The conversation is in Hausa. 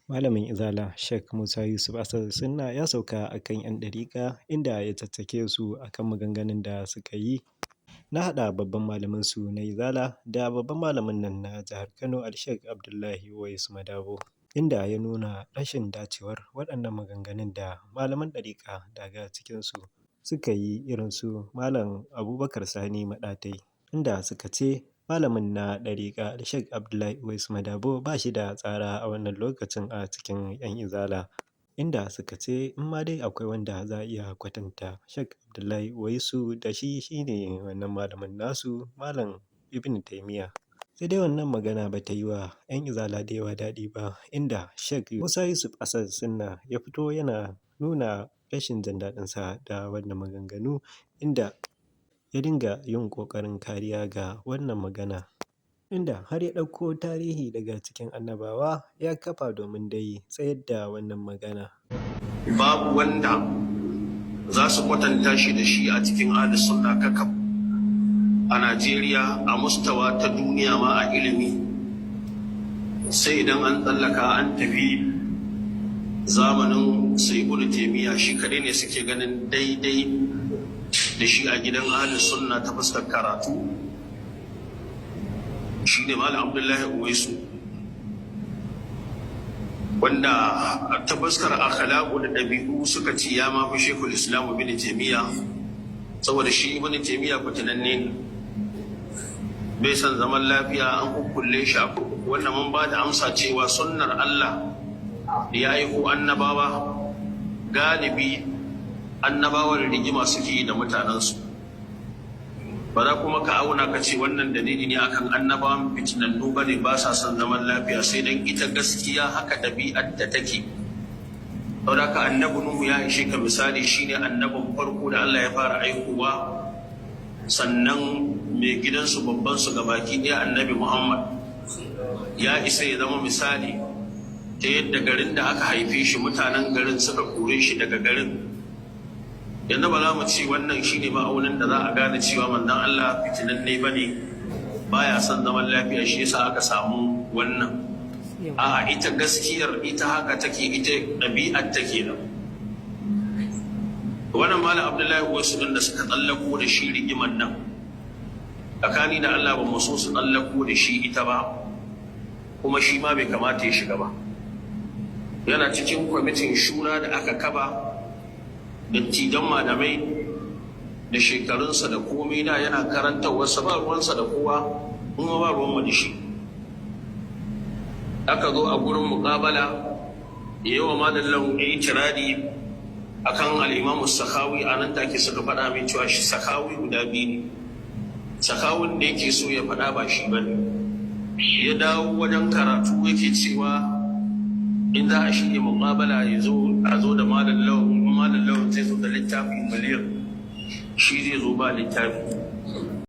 Malamin Izala Sheikh Musa Yusuf Asadu Sunna ya sauka a kan 'yan ɗariƙa, inda ya caccake su a kan maganganun da suka yi na haɗa babban malaminsu na Izala da babban malamin nan na jihar Kano, Al-Sheikh Abdullahi Uwais Madabo, inda ya nuna rashin dacewar waɗannan maganganun da malaman ɗariƙa daga cikinsu suka yi, irin su Malam Abubakar Sani Maɗatai, inda suka ce malamin na ɗariƙa Sheikh Abdullahi Uwais Madabo ba shi da tsara a wannan lokacin a cikin 'yan Izala, inda suka ce in ma dai akwai wanda za a iya kwatanta Sheikh Abdullahi Uwaisu da shi, shine wannan malamin nasu, Malam Ibn Taimiyya. Sai dai wannan magana ba ta yi wa 'yan Izala da yawa daɗi ba, inda Sheikh Musa Yusuf Asadu Sunna ya fito yana nuna rashin jin daɗinsa da wannan maganganu, inda ya dinga yin ƙoƙarin kariya ga wannan magana, inda har ya ɗauko tarihi daga cikin annabawa ya kafa domin dai tsayar da wannan magana. Babu wanda za su kwatanta shi da shi a cikin ahlus sunna kakaf a Najeriya, a mustawa ta duniya ma a ilimi, sai idan an tsallaka an tafi zamanin su Ibnu Taymiya, shi kaɗai ne suke ganin daidai da shi a gidan ahlus sunna ta fuskar karatu, shi ne Malam Abdullahi Uwaisu, wanda ta fuskar akhlaqu da ɗabi'u suka ci ya mafi Sheikhul Islam Ibn Taymiya, saboda shi Ibn Taymiya fitinanne ne, bai san zaman lafiya, an kukkulle shi a kurkuku. Wannan mun ba da amsa cewa sunnar Allah da ya aiko annabawa, galibi annabawan rigima suke yi da mutanensu. Ba za kuma ka auna ka ce wannan dalili ne akan annabawan fitinannu ba ne, ba sa son zaman lafiya, sai dan ita gaskiya haka ɗabi'ar da take. Saboda haka Annabi Nuhu ya ishe ka misali, shine annabin farko da Allah ya fara aikowa. Sannan mai gidansu, babban su gabaki ɗaya, Annabi Muhammad, ya isa ya zama misali ta yadda garin da aka haife shi mutanen garin suka kore shi daga garin. Yanzu ba za mu ce wannan shine ma'aunin da za a gane cewa manzon Allah fitinanne ba ne, baya son zaman lafiya, shi yasa aka samu wannan. A'a, ita gaskiyar ita haka take, ita ɗabi'ar take nan. Wannan Malam Abdullahi wasu ɗin da suka tsallako da shi rigiman nan, tsakani da Allah ba mu so su tsallako da shi ita ba, kuma shi ma bai kamata ya shiga ba. Yana cikin kwamitin shura da aka kaba, dattijan malamai da shekarunsa da komai, da yana karantarwarsa, ba ruwansa da kowa, kuma ba ruwanmu da shi. Aka zo a gurin muƙabala yawa Malam itiradi akan Al'imamu Sakawi. A nan take suka faɗa mai cewa shi Sakawi guda biyu ne, Sakawun da yake so ya faɗa ba shi ba ne. Ya dawo wajen karatu yake cewa in za a shirya muƙabala ya zo, a zo da Malam Lawan. Malam Lawan zai zo da littafi miliyan, shi zai zo ba littafi.